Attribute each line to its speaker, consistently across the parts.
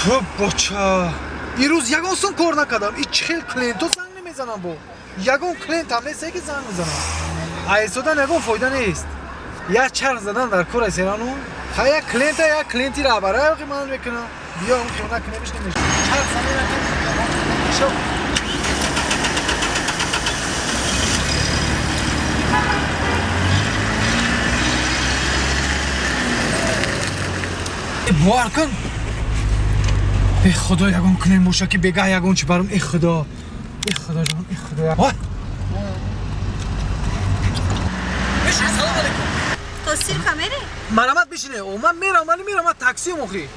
Speaker 1: Хуб боча. Ирӯз ягон сум кор накардам. И чӣ хел клиентҳо занг намезанам бо. Ягон клиент ҳам нест, ки занг мезанам. Айстодан ягон фоида нест. Як чарх задан дар кор айсерану. Ха як клиента, як клиенти раҳбара ки ман мекунам. Биё он хиёнат кунемиш намешавад. Чарх занем шо. Бовар кун. Э худо, ягон клиент боша ки бегаҳ ягон чи барам. Э худо. Э худо ҷон, э худо. Ой. Бишин, салом алейкум.
Speaker 2: То сирка мере?
Speaker 1: Марамат бишине. О, ман мерам, ман мерам, ман такси охи.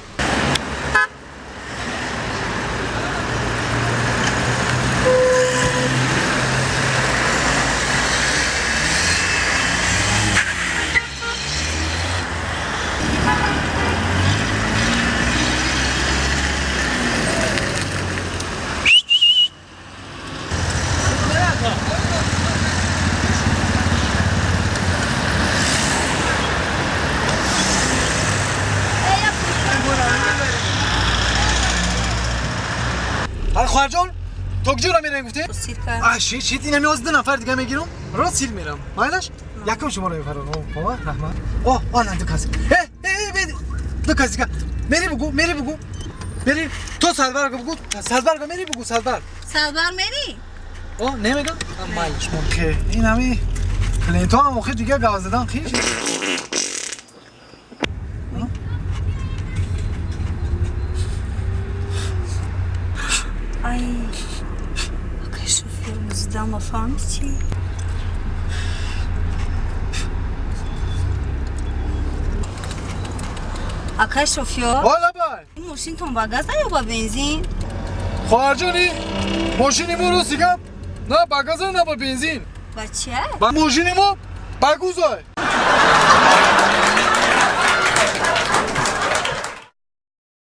Speaker 1: Хоҳарҷон, то куҷоро мерем гуфте?
Speaker 2: Сирка.
Speaker 1: А, шит, шит, инами оз ду нафар дига мегирам, рост сир мерам. Майлаш? Якум шуморо мефарам. О, раҳмат. О, о, на, ду кас. Э, э, э, ду кас дига. Мери бугу, мери бугу. Мери, то Салбарга бугу, Салбарга мери бугу, Салбар.
Speaker 2: Салбар мери?
Speaker 1: О, немегам? Майлаш, мон. Инами клиентҳо ҳам охир дига гав задан хиш.
Speaker 2: Ай, акай шофёр муздама фаҳмид чӣ? Акай шофёр?
Speaker 1: Ҳола бай.
Speaker 2: Ин мошинтон ба газа ё ба бензин?
Speaker 1: Хоҳарҷони, мошини мо рости гап на ба газа, на ба бензин.
Speaker 2: Ба чия?
Speaker 1: Ба мошини мо ба гузай.